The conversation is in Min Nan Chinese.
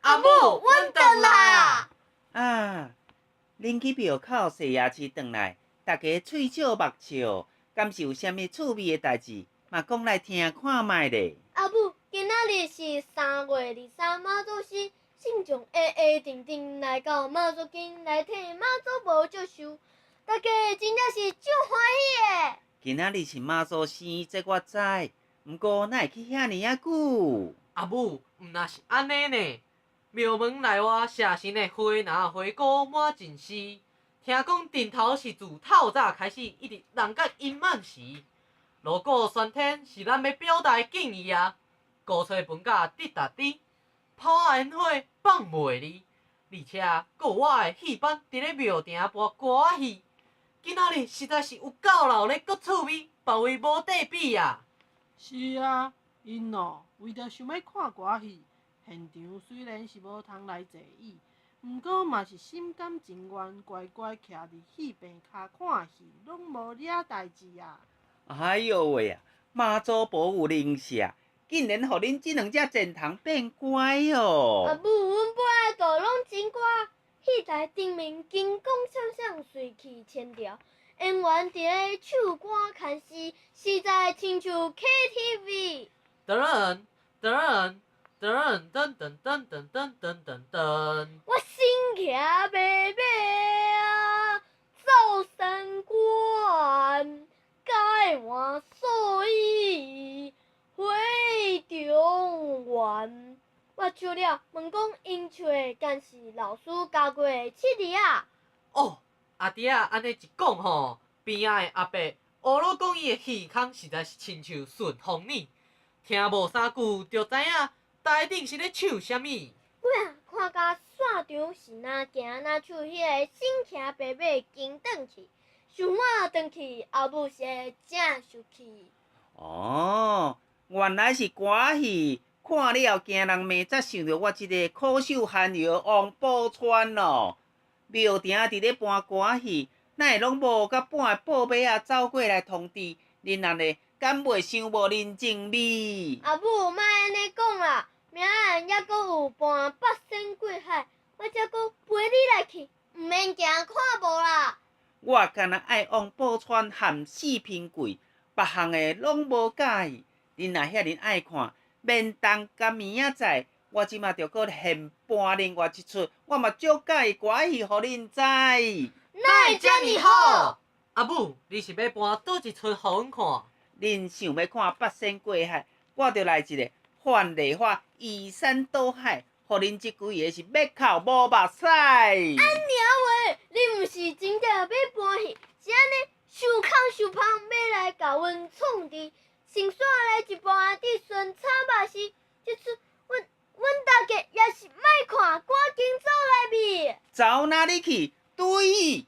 阿母，阮轉來啊！啊，恁去廟口踅夜市轉來，大家喙笑目笑，敢是有啥物趣味的代誌，嘛講來聽看覓咧。阿母，今仔日是3月23媽祖生，信眾下下定定來到媽祖宮來替媽祖婆祝壽，大家真正是足歡喜的。今仔日是媽祖生，這我知，毋過哪會去遐爾仔久？阿母，毋若是按呢呢。廟門內外謝神的花籃花鼓滿陣勢，聽講陣頭是自透早開始，一直弄到陰暗時。鑼鼓喧天是咱欲表達的敬意啊！鼓吹飯甲滴答滴，炮仔煙火放袂離，而且閣有我的戲班佇咧廟埕播歌仔戲。今仔日實在是有夠熱鬧，閣趣味，別位無得比啊！是啊，𪜶哦，為著想欲看歌戲，現場雖然是無通來坐椅，毋過嘛是心甘情願，乖乖徛佇戲棚跤看戲，攏無惹代誌啊！哎喲喂啊！媽祖婆有靈性，竟然予恁這兩隻賤蟲變乖哦！阿母，阮本來就攏真乖，戲台頂面金光閃閃，水氣千條，演員佇咧唱歌牽絲，實在親像 KTV。噔噔噔噔噔噔噔噔噔噔噔。我身騎白馬啊，走三關，改換素衣回中原。我唱了，問講𪜶唱的敢是老師教過的七字仔？哦，阿弟仔按呢一講吼，邊仔的阿伯烏魯講伊的耳孔實在是親像順風耳，聽無三句就知影台頂是咧唱啥物。尾仔看甲散場是若行若唱彼个身騎白馬經轉去，想我轉去，阿母是會誠生氣。哦，原來是歌戲，看了驚人罵，才想著我這个苦守寒窯王寶釧咯。廟埕佇咧搬歌戲，哪會攏無佮半个報馬仔走過來通知？恁按呢敢袂傷無人情味？阿母，莫按呢講啦，明仔載猶閣有搬八仙過海，我才閣陪你來去，毋免驚看無啦。我敢若愛王寶釧含四平貴，別項的攏無佮意。恁若遐爾愛看，免等佮明仔載，我這馬就閣現搬另外一齣，我嘛足佮意歌戲，予恁知。哪會遮爾好？阿母，你是欲搬佗一齣予阮看？恁想欲看八仙過海，我就來一个範梨花移山倒海，予恁這幾个是欲哭無目屎。按呢話，你毋是真正欲搬戲，是按呢想空想芳欲來共阮創治，先煞來一盤仔順草肉絲，這齣阮大家也是莫看，趕緊走來咪。走哪裡去？對。